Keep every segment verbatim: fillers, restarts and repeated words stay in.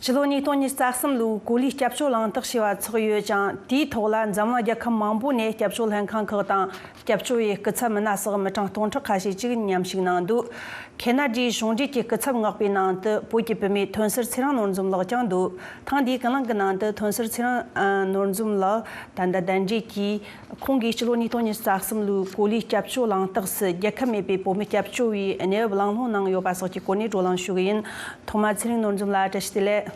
ཕྱི་ལོ་ཉིས་སྟོང་ཉི་ཤུ་རྩ་གསུམ་ལོའི་གོ་ལའི་སྐྱབས་བཅོལ་གླེང་སྟེགས་ཞེས་པ་ཚོགས་ཡོད་ཅིང་། དེའི་ཐོག་ལ་འཛམ་གླིང་རྒྱལ་ཁབ་མང་པོ་ནས་སྐྱབས་བཅོལ་ལྷན་ཁང་ཁག་དང་སྐྱབས་བཅོལ་བའི་སྐུ་ཚབ་མི་སྣ་སོགས་མི་གྲངས་སྟོང་ཕྲག་ཁ་ཤས་ཅིག་མཉམ་ཞུགས་གནང་འདུག་ཁེ་ན་ཌའི་གཞུང་འབྲེལ་གྱི་སྐུ་ཚབ་མངགས་པའི་ནང་དུ་བོད་ཀྱི་བུད་མེད་ཐོན་སར་ཚེ་རིང་ནོར་འཛོམས་ལགས་ཀྱང་འདུག་ཐེངས་འདིའི་ཀུན་གླེང་གི་ནང་དུ་ཐོན་སར་ཚེ་རིང་ཨ་ནོར་འཛོམས་ལགས་ད་ལྟ་གདན་འདྲེན་གྱིས། ཁོང་གིས་ཕྱི་ལོ་ཉིས་སྟོང་ཉི་ཤུ་རྩ་གསུམ་ལོའི་གོ་ལའི་སྐྱབས་བཅོལ་གླེང་སྟེགས་སུ་རྒྱལ་ཁབ་མེད་པའི་བོད་མི་སྐྱབས་བཅོལ་བའི་གནས་བབ་གླེང་སློང་གནང་ཡོད་པ་སོགས་ཀྱི་སྐོར་ནས་བགྲོ་གླེང་ཞུ་གི་ཡིན། ཐོག་མར་ཚེ་རིང་ནོར་འཛོམས་ལགས་བཀྲ་ཤིས་བདེ་ལེགས།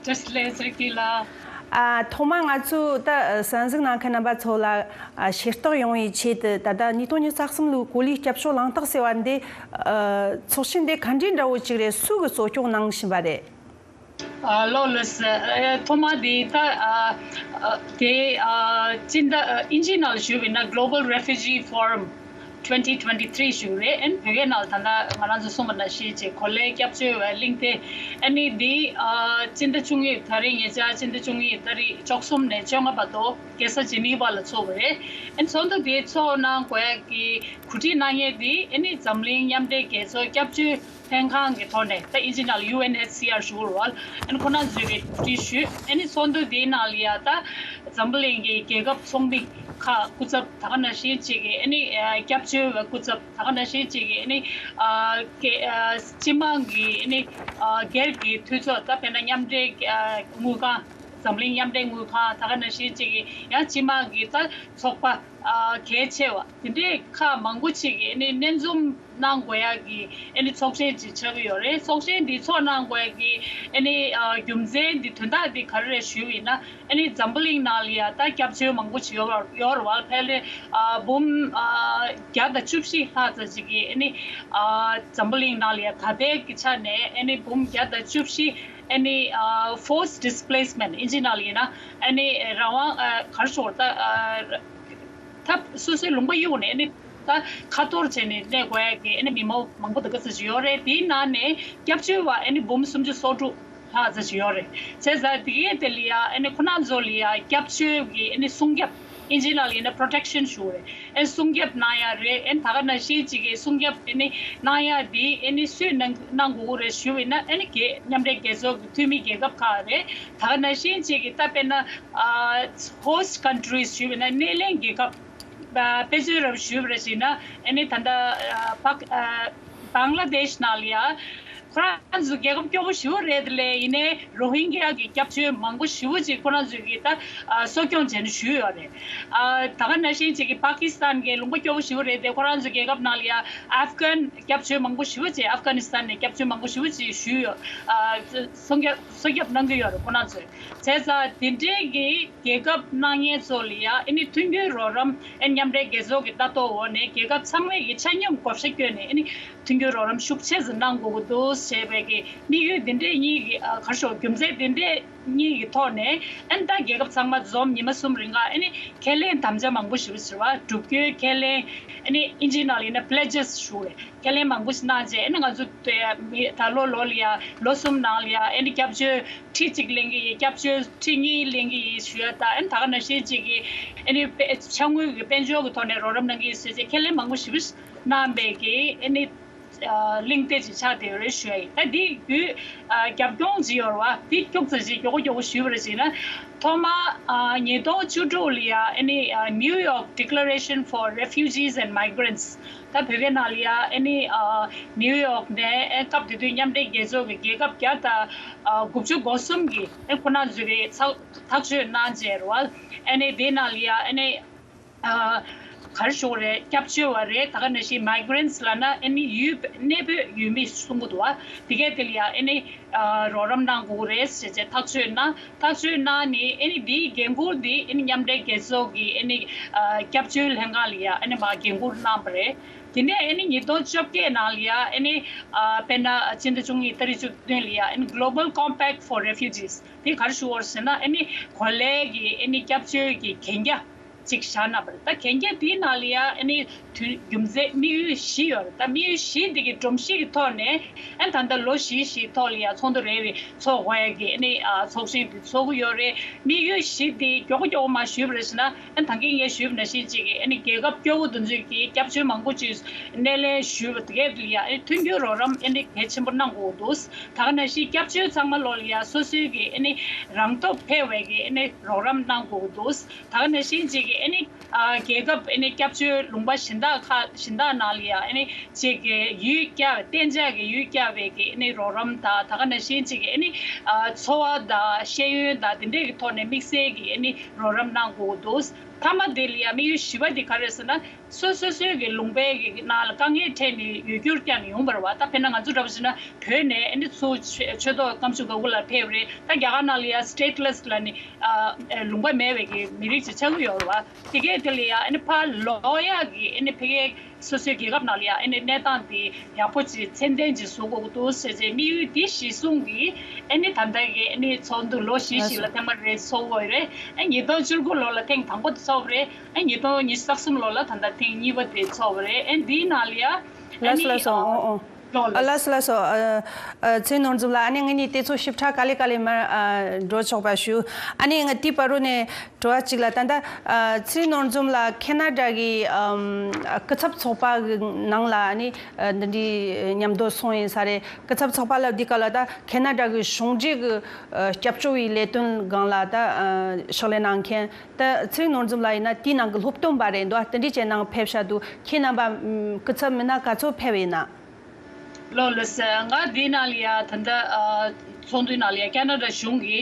བཀྲ་ཤིས་བདེ་ལེགས་ཚེ་རིང་ལགས། ཨ། ཐོག་མར་ང་ཚོས་ད་གསན་གཟིགས་གནང་མཁན་རྣམ་པ་ཚོ་ལ་ཨ་ཤེས་རྟོགས་ཡོང་བའི་ཆེད་དུ། ད་ལྟ་ཉིས་སྟོང་ཉི་ཤུ་རྩ་གསུམ་ལོའི་གོ་ལའི་སྐྱབས་བཅོལ་གླེང་སྟེགས་ཟེར་བ་འདི་ཨ་ཚོགས་ཆེན་འདི་ག་འདྲའི་འདྲ་བོ་ཅིག་རེད། སུ་གིས་གཙོ་སྐྱོང་གནང་བཞིན་པ་རེད། ཨ། ལགས་ལགས་སོ། ཨ། ཐོག་མ་དེ་ད་ཨ་ཨ་དེ་ཨ་སྤྱི་ཟླ་ཨ་དབྱིན་ཇིའི་ནང་ལ་ཞུས་པ་ཡིན་ན་Global Refugee Forum twenty twenty-three ཞུ་རེད། ཨན་བོད་སྐད་ནང་ལ་ད་ལྟ་ང་རང་ཚོ་གསུངས་པ་ནང་བཞིན་བྱས་གོ་ལའི་སྐྱབས་བཅོལ་བའི་གླེང་སྟེགས། ཨ་ནི་འདི་ཨ་སྤྱི་ཟླ་བཅུ་གཉིས། ད་རེས་ཉེ་ཆར་སྤྱི་ཟླ་བཅུ་གཉིས་ཏ་རིག་བཅུ་གསུམ་ནས་བཅོ་ལྔ་བར་དུ་རྒྱལ་ས་ཇི་ནི་ཝ་ལ་ཚོགས་པ་རེད། ཨན་ཚོགས་འདུ་དེ་ཚོགས་གནང་དགོས་ཡ་གི་གོ་སྒྲིག་གནང་མཁན་དེ་ཨ་ནི་འཛམ་གླིང་མཉམ་འབྲེལ་རྒྱལ་ཚོགས་སྐྱབས་བཅོལ་ལྷན་ཁང་གི་ཐོག་ནས། ད་དབྱིན་ཇི་ནང་ལ་ཡུ་ཨེན་ཨེཆ་སི་ཨར་ཞུ་རུ་བ། ཨ་ནི་ཁོ་རང་ཚོས་གི་གྲ་སྒྲིག་ཞུས། ཨ་ནི་ཚོགས་འདུ་དེའི་ནང་ལ་ཡ་ད་འཛམ་བུ་གླིང་གི་རྒྱལ་ཁབ་ཚོགས་མི་ཁག་སྐུ་ཚབ། ད་ག་ནང་བཞིན་གཅིག་གི་ཨ་ནི་ཨ་སྐྱབས་བཅོལ་བའི་སྐུ་ཚབ། ད་ག་ནང་བཞིན་གཅིག་གི་ཨ་ནི་ཨ་སྐད་ཨ་སྤྱི་དམངས་ཀྱི་ཨ་ནི་ཨ་སྒེར་གྱི་འཐུས་ཚོགས། ད་དཔེར་ན་མཉམ་འབྲེལ་ཨ་དངུལ་ཁང་། འཛམ་གླིང་མཉམ་འབྲེལ་དངུལ་ཁང་། ད་ག་ནང་བཞིན་གཅིག་གི་ཡང་སྤྱི་དམངས་ཀྱི་ད་ཚོགས་པ་ཨ་གལ་ཆེ་བ་དེ་འདྲའི་ཁག་མང་པོ་ཅིག་གིས་ཨ་ནི་སྣེ་འཛོམས་གནང་དགོས་ཡག་གི་ཨ་ནི་ཚོགས་ཆེན་ཅིག་ཆགས་ཀྱི་ཡོད་རེད། ཚོགས་ཆེན་འདི་ཚོགས་གནང་དགོས་ཡག་གི་ཨ་ནི་ཨ་རྒྱུ་མཚན་འདི་དོན་དག་འདི་ག་རེ་རེད་ཞུས་པ་ཡིན་ན། ཨ་ནི་འཛམ་བུ་གླིང་ནང་ལ་ཡ་ད་སྐྱབས་བཅོལ་མང་པོ་ཅིག་ཡོད་རེད་བ། ཕལ་ཆེར་ཨ་འབུམ་ཨ་བརྒྱ་དང་བཅུ་བཞི་ལྷག་ཙམ་ཅིག་གིས་ཨ་ནི་ཨ་འཛམ་བུ་གླིང་ནང་ལ་ཡ་ད་ལྟའི་གི་ཆ་ནས་ཨ་ནི་འབུམ་བརྒྱ་དང་བཅུ་བཞི། ཨ་ནི་ཨ་forced displacement དབྱིན་ཇི་ནང་ལ་ཡིན་ན། ཨ་ནི་རང་དབང་ཨ་ག་རེ་ཞུ་དགོས་རེད། ད་ཨ་ད་སོ་སོའི་ལུང་པ་གཡུགས་ནས་ཨ་ནི་ད་ཁ་འཐོར་བྱས་ནས་གནས་དགོས་ཡ་གི་ཨ་ནི་མི་མང་མང་པོ་དེ་ག་ཚོད་ཅིག་ཡོད་རེད། དེའི་ནང་ནས་སྐྱབས་བཅོལ་བ་ཨ་ནི་འབུམ་སུམ་ཅུ་སོ་དྲུག་ལྷག་ཙམ་ཅིག་ཡོད་རེད། བྱས་ཙང་དེ་གའི་དེ་ལ་ཡ་ཨ་ནི་ཁོ་རང་ཚོ་ལ་ཡ་སྐྱབས་བཅོལ་གྱི་ཨ་ནི་སྲུང་སྐྱོབ། དབྱིན་ཇི་ནང་ལ་ཡིན་ན་protection ཞུ་རེད། ཨེ་སྲུང་སྐྱོབ་གནང་ཡ་རེད། ཨེ་ད་ག་ནང་བཞིན་གཅིག་གི་སྲུང་སྐྱོབ་ཨེ་ནི་གནང་ཡ་དེ་ཨེ་ནི་སུས་གནང་གནང་དགོས་ཀྱི་རེད་ཞུ་བ་ཡིན་ན། ཨེ་ནི་རྒྱལ་མཉམ་འབྲེལ་རྒྱལ་ཚོགས་ཀྱི་འཐུས་མི་རྒྱལ་ཁབ་ཁག་རེད། ད་ག་ནང་བཞིན་གཅིག་གི་ད་དཔེར་ན་ཨ་host countries ཞུ་བ་ཡིན་ན་སྣེ་ལེན་རྒྱལ་ཁབ། ཨ་དཔེ་མཚོན་རབ་ཞུས་པ་རེད་ཟེར་ན། ཨེ་ནི་ད་ལྟ་ཨ་པག་ཨ་བང་ལ་དེཤ་ནང་ལ་ཡ། ཁོ་རང་ཚོ་རྒྱལ་ཁབ་སྐྱོ་པོ་ཞེ་པོ་རེད་དེ་ལས། ཡིན་ནའི་རོ་ཧིན་གྱི་ཡ་གི་སྐྱབས་བཅོལ་མང་པོ་ཞེ་པོ་ཅིག་ཁོ་རང་ཚོས་ཀྱི་ད་ཨ་གསོ་སྐྱོང་བྱས་ནས་བཞུགས་ཡོད་རེད། ཨ་ད་ག་ནང་བཞིན་ཅིག་གི་པ་ཀི་སི་ཐན་གྱི་ལུང་པ་སྐྱོ་པོ་ཞེ་པོ་རེད་དེ། ཁོ་རང་ཚོའི་རྒྱལ་ཁབ་ནང་ལ་ཡ་ཨབ་གྷན་སྐྱབས་བཅོལ་མང་པོ་ཞེ་པོ་ཅིག་ཨབ་གྷ་ནི་སི་ཐན་ནས་སྐྱབས་བཅོལ་མང་པོ་ཞེ་པོ་ཅིག་བཞུགས་ཡོད། ཨ་གསོ་སྐྱོབ་གསོ་སྐྱོབ་གནང་གི་ཡོད་རེད་ཁོ་རང་ཚོས། བྱས་ཙང་དེ་འདྲའི་གི་རྒྱལ་ཁབ་གནང་མཁན་ཚོ་ལ་ཡ་ཨེ་ནི་མཐུན་འགྱུར་རོགས་རམ་ཨེ་མཉམ་འབྲེལ་རྒྱལ་ཚོགས་ཀྱི་ལྟ་རྟོག་འོག་ནས་རྒྱལ་ཁབ་ཚང་མས་ཀྱི་ཆ་སྙོམས་བགོ་བཤའ་བསྐྱོན་ནས་ཨེ་ནི་མཐུན་འགྱུར་རོགས་རམ་ཤུགས་ཆེ་ཙམ་གནང་དགོས་ཀྱི་འདུག་ཞེས་པའི་གི་དམིགས་ཡུལ་འདི་འདྲས་གཉིས་ཀྱི་ཨ་ག་རེ་ཞུ་དགོས། རྒྱུ་མཚན་འདི་འདྲས་གཉིས་ཀྱི་ཐོག་ནས་ཨེ་ནི་ད་རྒྱལ་ཁབ་ཚང་མ་འཛོམས་ཉི་མ་གསུམ་རིང་ག་ཨེ་ནི་ཁས་ལེན་དམ་བཅའ་མང་པོ་ཞིག་ཟེར་བ་བསྒྲུབ་རྒྱུའི་ཁས་ལེན། ཨེ་ནི་དབྱིན་ཇིའི་ནང་ལ་ཡིན་ན་pledges ཞུ་རེད། ཁས་ལེན་མང་པོ་ཞིག་གནང་རྗེས་ཨེ་ནི་ང་ཚོ་དེ་མི་ད་ལོ་ལོ་ལ་ཡ་ལོ་གསུམ་ནང་ལ་ཡ་ཨེ་ནི་སྐྱབས་བཅོལ་ཁྲི་གཅིག་ལེན་གྱི་ཡིན། སྐྱབས་བཅོལ་ཁྲི་གཉིས་ལེན་གྱི་ཡིན་ཞུ་ཡ། ད་ཨེ་ནི་ད་ག་ནང་བཞིན་གཅིག་གིས་ཨེ་ནི་དཔེ་ཕྱག་དངུལ་གྱི་དཔལ་འབྱོར་གྱི་ཐོག་ནས་རོགས་རམ་གནང་གི་ཡིན་ཟེར་རྗེས་ཁས་ལེན་མང་པོ་ཞེ་པོ་ཞིག་གནང་བའི་གི་ཨེ་ནི་ཨ་གླེང་སྟེགས་ཅིག་ཆགས་བསྡད་ཡོད་རེད་ཞུ་ཡ་ཡིན། ད་འདི་བརྒྱུད་ཨ་རྒྱབ་ལྗོངས་ཅིག་ཡོད་རེད་བ། འདི་ཁྱུག་ཙམ་ཅིག་མགྱོགས་པོ་མགྱོགས་པོ་ཞུས་པ་རེད་ཟེར་ན། ཐོག་མ་ཨ་ཉིས་སྟོང་བཅུ་དྲུག་ལ་ཡ་ཨེ་ནི་ཨ་New York Declaration for Refugees and Migrants ད་བོད་སྐད་ནང་ལ་ཡ་ཨེ་ནི་ཨ་ནིའུ་ཡོག་ནས་ཨེ་སྐབས་དེ་དུས་མཉམ་འབྲེལ་རྒྱལ་ཚོགས་ཀྱི་རྒྱལ་ཁབ་བརྒྱ་དང་ཨ་དགུ་བཅུ་གོ་གསུམ་གྱི་ཨེ་ཁོ་རང་ཚོས་རེད་ཚགས་ཐག་གཅོད་གནང་བྱས་རེད་བ། ཨེ་ནི་དེའི་ནང་ལ་ཡ་ཨེ་ནི་ཨ་ག་རེ་ཞུ་དགོས་རེད། སྐྱབས་བཅོལ་བ་རེད། ད་ག་ནང་བཞིན་མའི་གྷི་རེན་ཊི་ལབ་ན་ཨེ་ནི་ཡུལ་གནས་སྤོས་ཡུལ་མི་གསུང་གི་འདུག་བ། དེ་གས་དེ་ལ་ཡ་ཨེ་ནི་ཨ་རོགས་རམ་གནང་དགོས་རེད་ཟེར་བྱས་ཐག་གཅོད་གནང་། ཐག་གཅོད་གནང་ནས་ཨེ་ནི་འདིའི་འགན་ཁུར་འདི་ཨེ་ནི་མཉམ་འབྲེལ་རྒྱལ་ཚོགས་ཀྱི་ཨེ་ནི་ཨ་སྐྱབས་བཅོལ་ལྷན་ཁང་ལ་ཡ་ཨེ་ནི་མར་འགན་ཁུར་གནང་བ་རེད། དེ་ནས་ཨེ་ནི་ཉིས་སྟོང་བཅོ་བརྒྱད་ནང་ལ་ཡ་ཨེ་ནི་ཨ་དཔེར་ན་སྤྱི་ཟླ་བཅུ་གཉིས་ཏ་རིག་བཅུ་བདུན་ལ་ཡ་ཨེ་ནི་Global Compact for Refugees དེ་ག་རེ་ཞུ་བ་རེད་ཟེར་ན། ཨེ་ནི་གོ་ལའི་གི་ཨེ་ནི་སྐྱབས་བཅོལ་གྱི་གན་རྒྱ། ཅིག་བཞག་གནང་བ་རེད། ད་གན་རྒྱ་དེའི་ནང་ལ་ཡ་ཨ་ནི་དུས་རྒྱུ་མཚན་དམིགས་ཡུལ་བཞི་ཡོད་རེད། ད་དམིགས་ཡུལ་བཞི་འདི་གི་སྒྲོམ་གཞི་གི་ཐོག་ནས་ཨ་ནི་ད་ལྟ་ལོ་བཞི་བཞིའི་ཐོག་ལ་ཡ་ཚོགས་འདུ་རེ་རེ་ཚོགས་དགོས་ཡ་གི་ཨ་ནི་ཨ་ཚོགས་ཆེན་འདི་ཚོགས་ཀྱི་ཡོད་རེད། དམིགས་ཡུལ་བཞི་འདི་མགྱོགས་པོ་མགྱོགས་པོ་མར་ཞུས་པ་རེད་ཟེར་ན། ཨ་ནི་ད་གིན་ངས་ཞུས་པ་ནང་བཞིན་ཅིག་གི་ཨ་ནི་རྒྱལ་ཁབ་སྐྱོ་བོ་དེ་ཚོས་ཀྱི་སྐྱབས་བཅོལ་མང་པོ་ཅིག་སྣེ་ལེན་ཞུས་པ་དེ་གས་དེ་ལ་ཡ་ཨ་ནི་མཐུན་འགྱུར་རོགས་རམ་ཨ་ནི་གལ་ཆེན་པོ་གནང་དགོས་འདུག་ད་ག་ནང་བཞིན་སྐྱབས་བཅོལ་ཚང་མ་ལོ་ལ་ཡ་སོ་སོའི་གི་ཨ་ནི་རང་སྟོབས་འཕེལ་བའི་གི་ཨ་ནི་རོགས་རམ་གནང་དགོས་འདུག་ད་ག་ནང་བཞིན་ཅིག་གི་ཨ་ནི་ཨ་རྒྱལ་ཁབ་ཨ་ནི་སྐྱབས་བཅོལ་ལུང་པ་གཞན་དག་ཁག་གཞན་དག་ནང་ལ་ཡ་ཨ་ནི་ཅིག་གི་ཡུལ་བསྐྱར་བའི་གཏན་འཇགས་ཀྱི་ཡུལ་བསྐྱར་བའི་གི་ཨ་ནི་རོགས་རམ་དང་། ད་ག་ནང་བཞིན་ཅིག་གི་ཨ་ནི་ཨ་འཚོ་བ་དང་ཤེས་ཡོན་དང་དེ་འདྲས་ཀྱི་ཐོག་ནས་དམིགས་བསལ་གྱི་ཨ་ནི་རོགས་རམ་གནང་དགོས་འདུག་མཐའ་མ་དེ་ལ་ཡ་དམིགས་ཡུལ་བཞི་པ་དེ་ག་རེ་ཟེར་ན། སོ་སོ་སོའི་གི་ལུང་པའི་གི་ནང་ལ་དཀའ་ངལ་འཕྲད་ནས་ཡུལ་གྱར་བསྐྱལ་ནས་ཡོང་བ་རེད་བ། ད་དཔེར་ན་ང་ཚོ་འདྲ་པོ་བྱས་ན་བོད་ནས་ཨ་ནི་ཚུར་ཆོས་ཆོས་ཐོག་སྐམ་ཆུ་ག་གུ་ལ་ཕེབས་རེད། ད་རྒྱ་གར་ནང་ལ་ཡ་stateless་ལ་ནི་ཨ་ལུང་པ་མེད་པའི་གི་མི་རིགས་ཅིག་ཆགས་ཀྱི་ཡོད་རེད་བ། དེ་གས་དེ་ལ་ཡ་ཨ་ནི་ཕར་ལོག་ཡག་གི་ཨ་ནི་ཕ་གིའི་སོ་སོའི་རྒྱལ་ཁབ་ནང་ལ་ཡ་ཨ་ནི་གནས་སྟངས་དེ་ཡག་པོ་ཅིག་ཚད་ལྡན་ཅིག་བཟོ་དགོས་ཀྱི་འདུག་ཟེར་བྱས་དམིགས་ཡུལ་འདི་གཞིར་བཟུང་གིས་ཨ་ནི་ད་ལྟ་གི་ཨ་ནི་ཚོགས་འདུ་ལོ་བཞི་ཞིག་ལ་ཐེངས་མ་རེ་ཚོགས་ཀྱི་ཡོད་རེད། ཨ་ཉིས་སྟོང་བཅུ་དགུ་ལོ་ལ་ཐེངས་དང་པོ་དེ་ཚོགས་པ་རེད། ཨ་ཉིས་སྟོང་ཉི་ཤུ་རྩ་གསུམ་ལོ་ལ་ད་ལྟ་ཐེངས་གཉིས་པ་དེ་ཚོགས་པ་རེད། ཨ་འདིའི་ནང་ལ་ཡ་ཨ་ལགས་སོ་ནི་ལགས་སོ། ཨ་འོ་འོ། ལོ་ཨ་ལགས་སོ་ལགས་སོ། ཨ་ཨ་ཚེ་རིང་ནོར་འཛོམས་ལགས། ཨ་ནི་ངེད་གཉིས་དེ་ཚོ་ཞིབ་ཕྲ་ག་ལེ་ག་ལེ་མར་ཨ་འགྲོ་ཆོག་པ་ཞུ། ཨ་ནི་ང་དེའི་བར་རུ་ནས་དྲི་བ་གཅིག་ལ། ད་ལྟ་ཨ་ཚེ་རིང་ནོར་འཛོམས་ལགས་ཁེ་ན་ཌ་གི་ཨམ་སྐུ་ཚབ་ཚོགས་པ་གི་ནང་ལ་ཨ་ནི་ཨ་འདི་འདྲའི་མཉམ་དུ་སོང་ཡིན་ས་རེད། སྐུ་ཚབ་ཚོགས་པ་ལབ་དུས་སྐབས་ལ་ད་ཁེ་ན་ཌ་གི་གཞུང་འབྲེལ་གི་ཨ་སྐྱབས་བཅོལ་བའི་ལས་དོན་སྒང་ལ་ད་ཨ་ཕྱག་ལས་གནང་མཁན། ད་ཚེ་རིང་ནོར་འཛོམས་ལགས་ཡིན་ན་དེའི་ནང་གི་སློབ་སྟོན་པ་རེད་འདུག་དེ་འདྲའི་ཅིག་ནང་ཕེབས་བཞག་འདུག་ཁྱེད་རྣམ་པ་ཨམ་སྐུ་ཚབ་མི་སྣ་ག་ཚོད་ཕེབས་ཡིན་ན། ལགས་ལགས་སོ། ང་འདིའི་ནང་ལ་ཡ་ད་ལྟ་ཨ་ཚོགས་འདུའི་ནང་ལ་ཡ་ཁེ་ན་ཌ་གཞུང་གི་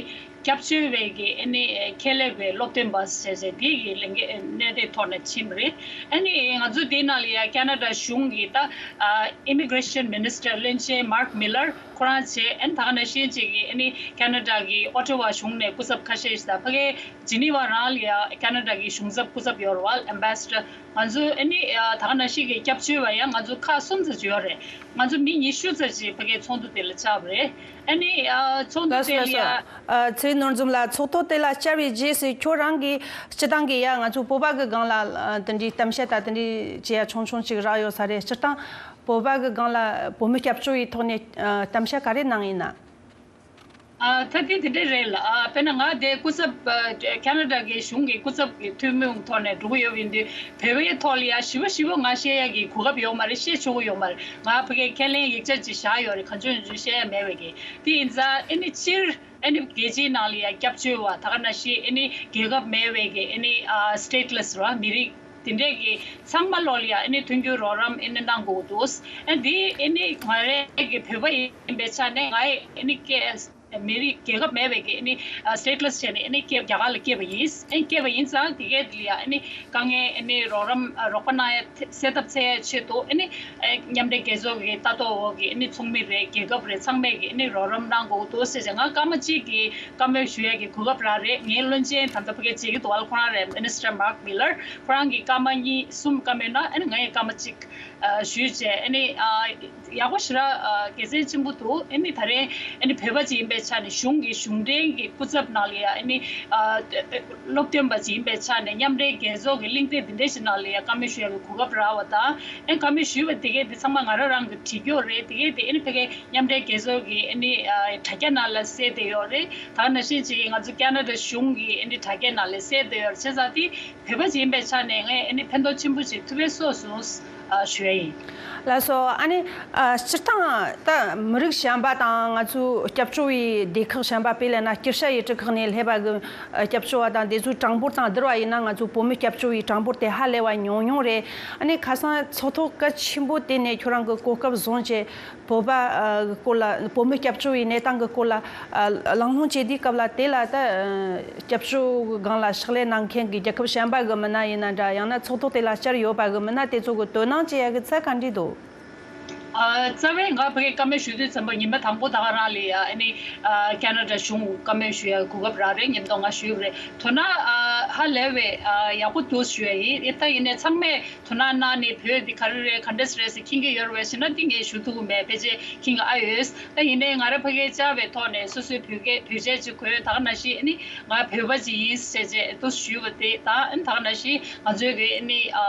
སྐྱབས་བཅོལ་བའི་གི་ཨ་ནི་ཁྱད་ལས་པའི་སློབ་སྟོན་པ་ཟེར་ཟེར་དེ་གི་ལས་འགན་གནད་དོན་ཐོག་ནས་ཕྱིན་པ་རེད། ཨ་ནི་ང་ཚོ་འདིའི་ནང་ལ་ཡ་ཁེ་ན་ཌ་གཞུང་གི་ད་ཨ་Immigration Minister བློན་ཆེན་Mark Miller ཁོ་རང་བྱས། ཨ་ནི་ད་ག་ནང་བཞིན་ཅིག་གི་ཨ་ནི་ཁེ་ན་ཌ་གི་ཨོ་ཊ་ཝ་གཞུང་ནས་སྐུ་ཚབ་ཁ་ཤས་ཤིག་དང་། ཕ་གི་ཇི་ནི་ཝ་རང་ལ་ཡ་ཁེ་ན་ཌ་གི་གཞུང་ཚབ་སྐུ་ཚབ་ཡོད་རེད་བ། Ambassador ང་ཚོ་ཨ་ནི་ཨ་ད་ག་ནང་བཞིན་གྱི་སྐྱབས་བཅོལ་བ་ཡང་ང་ཚོ་ཁག་གསུམ་ཙམ་ཅིག་ཡོད་རེད། ང་ཚོ་མི་ཉི་ཤུ་ཙམ་ཅིག་ཕ་གིའི་ཚོགས་འདུ་དེ་ལ་བཅར་བ་རེད། ཨ་ནི་ཨ་ཚོགས་འདུ་ལགས་སོ་དེ་ལ་ལགས་སོ། ཡ། ཨ་ཚེ་རིང་ནོར་འཛོམས་ལགས། ཚོགས་ཐོག་དེ་ལ་བཅར་བའི་རྗེས་སུ་ཁྱོད་རང་གིས་སྤྱིར་བཏང་གི་ཡ་ང་ཚོ་བོད་པ་གི་སྒང་ལ་ཨ་དེ་འདྲའི་གཏམ་བཤད་དང་དེ་འདྲའི་བྱེད་ཡ་ཆུང་ཆུང་ཅིག་རག་ཡོད་ས་རེད། སྤྱིར་བཏང་བོད་པ་གི་སྒང་ལ་བོད་མི་སྐྱབས་བཅོལ་བའི་ཐོག་ནས་ཨ་གཏམ་བཤད་ག་རེ་གནང་ཡིན་ན། ཨ་ད་དེ་དེ་འདྲ་རེད་ལ། ཨ་དཔེར་ན་ང་དེ་སྐུ་ཚབ་ཨ་ཁེ་ན་ཌ་གི་གཞུང་གི་སྐུ་ཚབ་ཀྱི་ཐུན་མོང་ཐོག་ནས་འགྲོ་གི་ཡོད་པ་ཡིན་དུས་བོད་པའི་ཐོག་ལ་ཡ་ཞི་བ་ཞི་བ་ང་བཤད་ཡ་གི་གོ་སྐབས་ཡོད་མ་རེད། བཤད་ཆོག་གི་ཡོད་མ་རེད། ང་ཕ་གིའི་ཁས་ལེན་ཡིག་ཆ་ཅིག་བཞག་ཡོད་རེད། གང་བྱུང་ཡང་བྱུང་བཤད་ཡ་མེད་པའི་གི། དེ་ཡིན་ཙང་ཨ་ནི་སྤྱིར་ཨ་ནི་རྒྱལ་སྤྱིའི་ནང་ལ་ཡ་སྐྱབས་བཅོལ་བ་ད་ག་ནང་བཞིན་ཨ་ནི་རྒྱལ་ཁབ་མེད་པའི་གི་ཨ་ནི་ཨ་stateless་ར་མི་རིགས་དེ་འདྲས་ཀྱི་ཚང་མ་ལོ་ལ་ཡ་ཨ་ནི་མཐུན་འགྱུར་རོགས་རམ་ཨ་ནི་གནང་དགོས་འདུག་ཨ་འདི་ཨ་ནི་ང་རང་གི་བོད་པ་ཡིན་པའི་ཆ་ནས་ང་ཨ་ནི་སྐད་མི་རིགས་རྒྱལ་ཁབ་མེད་པའི་གི་ཨ་ནི་ཨ་stateless་བྱས་ནས་ཨ་ནི་སྐད་རྒྱ་གར་ལ་སྐྱེས་པ་ཡིན། ཨ་ནི་སྐྱེས་པ་ཡིན་ཙང་དེ་གས་དེ་ལ་ཡ་ཨ་ནི་དཀའ་ངལ་ཨ་ནི་རོགས་རམ་ཨ་རོགས་པ་གནང་ཡ་སེལ་ཐབས་འཚོལ་ཡ་ཆེད་དུ་ཨ་ནི་ཨ་མཉམ་འབྲེལ་རྒྱལ་ཚོགས་ཀྱི་ལྟ་རྟོག་འོག་གི་ཨ་ནི་ཚོགས་མི་རེད། རྒྱལ་ཁབ་རེད། ཚང་མས་ཀྱི་ཨ་ནི་རོགས་རམ་གནང་དགོས་འདུག་ཟེར་བྱས་ང་སྐར་མ་གཅིག་གི་བཀའ་མོལ་ཞུ་ཡ་གི་གོ་སྐབས་རག་རེད། ངའི་བློན་ཆེན་ད་ལྟ་ཕ་གིར་བྱེད་ཀྱི་འདུག་བ་ལ་ཁོ་རང་རེད། Minister Mark Miller ཁོ་རང་གིས་སྐར་མ་གཉིས་གསུམ་བཀའ་མོལ་གནང་། ཨ་ནི་ངས་སྐར་མ་གཅིག་ཨ་ཞུས་བྱས་ཨ་ནི་ཨ་ཡག་པོ་ཞེ་དྲག་ཨ་དགེ་མཚན་ཆེན་པོ་འདུག་ཨ་ནི་ད་རེས་ཨ་ནི་བོད་པ་ཅིག་ཡིན་པའི་ཆ་ནས་གཞུང་གི་གཞུང་འབྲེལ་གྱི་སྐུ་ཚབ་ནང་ལ་ཡ་ཨ་ནི་ཨ་སློབ་སྟོན་པ་ཅིག་ཡིན་པའི་ཆ་ནས་མཉམ་འབྲེལ་རྒྱལ་ཚོགས་ཀྱི་གླེང་སྟེགས་འདི་འདྲའི་ཞིག་ནང་ལ་ཡ་བཀའ་མོལ་ཞུ་ཡ་གི་གོ་སྐབས་རག་པ་དང་། ཨ་ནི་བཀའ་མོལ་ཞུས་པ་དེ་གས་དེ་ཚང་མ་ང་རང་རང་གི་བྲིས་ཀྱི་ཡོད་རེད། དེ་གས་དེ་ཨ་ནི་ཕ་གིའི་མཉམ་འབྲེལ་རྒྱལ་ཚོགས་ཀྱི་ཨ་ནི་ཨ་དྲ་རྒྱ་ནང་ལ་གསལ་བསྡད་ཡོད་རེད། ད་ག་ནང་བཞིན་ཅིག་ང་ཚོ་ཁེ་ན་ཌ་གཞུང་གི་ཨ་ནི་དྲ་རྒྱ་ནང་ལ་གསལ་བསྡད་ཡོད་རེད། བྱས་ཙང་དེ་བོད་པ་ཅིག་ཡིན་པའི་ཆ་ནས་ངས་ཨ་ནི་ཕན་ཐོགས་ཆེན་པོ་ཅིག་ཐུབ་པའི་སོགས་སུ་ཨ་ཞུ་ཡ་ཡིན། ལགས་སོ། ཨ་ནི་ཨ་སྤྱིར་བཏང་ད་མི་རིགས་གཞན་པ་དང་ང་ཚོའི་སྐྱབས་བཅོལ་བའི་སྡེ་ཁག་གཞན་པ་དཔེ་ལེན་ན་སྐྱིད་ཤ་ཡི་གྲི་ཁག་ནས་སླེབས་པ་གི་ཨ་སྐྱབས་བཅོལ་བ་དང་དེ་ཚོའི་གྲངས་འབོར་དང་བསྡུར་བ་ཡིན་ན་ང་ཚོ་བོད་མི་སྐྱབས་བཅོལ་བའི་གྲངས་འབོར་དེ་ཧ་ལས་པ་ཉུང་ཉུང་རེད། ཨ་ནི་ཁ་སང་ཚོགས་ཐོག་གལ་ཆེན་པོ་དེ་ནས་ཁྱོད་རང་གི་གོ་སྐབས་བཟུང་བྱས། བོད་པ་ཨ་གི་སྐོར་ལ། བོད་མི་སྐྱབས་བཅོལ་བའི་གནས་སྟངས་ཀྱི་སྐོར་ལ་ཨ་གླེང་སློང་བྱེད་དུས་སྐབས་ལ། དེ་ལ་ད་ཨ་སྐྱབས་བཅོལ་སྒང་ལ་ཕྱག་ལས་གནང་མཁན་གྱི་རྒྱལ་ཁབ་གཞན་པ་གི་མི་སྣ་ཡིན་ན་འདྲ། ཡང་ན་ཚོགས་ཐོག་དེ་ལ་བཅར་ཡོད་པ་གི་མི་སྣ་དེ་ཚོ་གི་དོ་སྣང་བྱེད་ཡ་གི་ཚད་ག་འདྲ་འདུག་ཨ། རྩ་བའི་ང་ཕ་གིར་བཀའ་མོལ་ཞུ་དུས་ཙམ་པ་ཉི་མ་དང་པོ་ད་ག་རང་ལ་ཡ་ཨ་ནི་ཨ་ཁེ་ན་ཌ་གཞུང་བཀའ་མོལ་ཞུ་ཡ་གོ་སྐབས་རག་རེད། ཉིན་ཐོ་ང་ཞུས་པ་རེད། དོ་སྣང་ཨ་ཧ་ལས་པའི་ཨ་ཡག་པོ་འདུག་ཞུ་ཡ་ཡིན། ད་ཡིན་ནའི་ཚང་མས་དོ་སྣང་གནང་ནས་བོད་འདི་ག་རེ་རེད་ག་འདྲས་རེད་ཟེར་མཁྱེན་གྱི་ཡོད་རེད་པས་ཟེར་ན་འདི་ངས་ཞུ་ཐུབ་ཀྱི་མེད། ཕལ་ཆེར་མཁྱེན་གྱི་ཨ་ཡོད། ད་ཡིན་ནའི་ང་རང་ཕ་གིར་བཅར་བའི་ཐོག་ནས་སོ་སོའི་བོད་སྐད་བོད་ཆས་ཅིག་གོན། ད་ག་ནང་བཞིན་ཨ་ནི་ང་བོད་པ་ཅིག་ཡིན་ཟེར་བྱས་འདུག་ཞུས་པ་དེ་དང་ཨ་ནི་ད་ག་ནང་བཞིན་ང་ཚོའི་གི་ཨ་ནི་ཨ་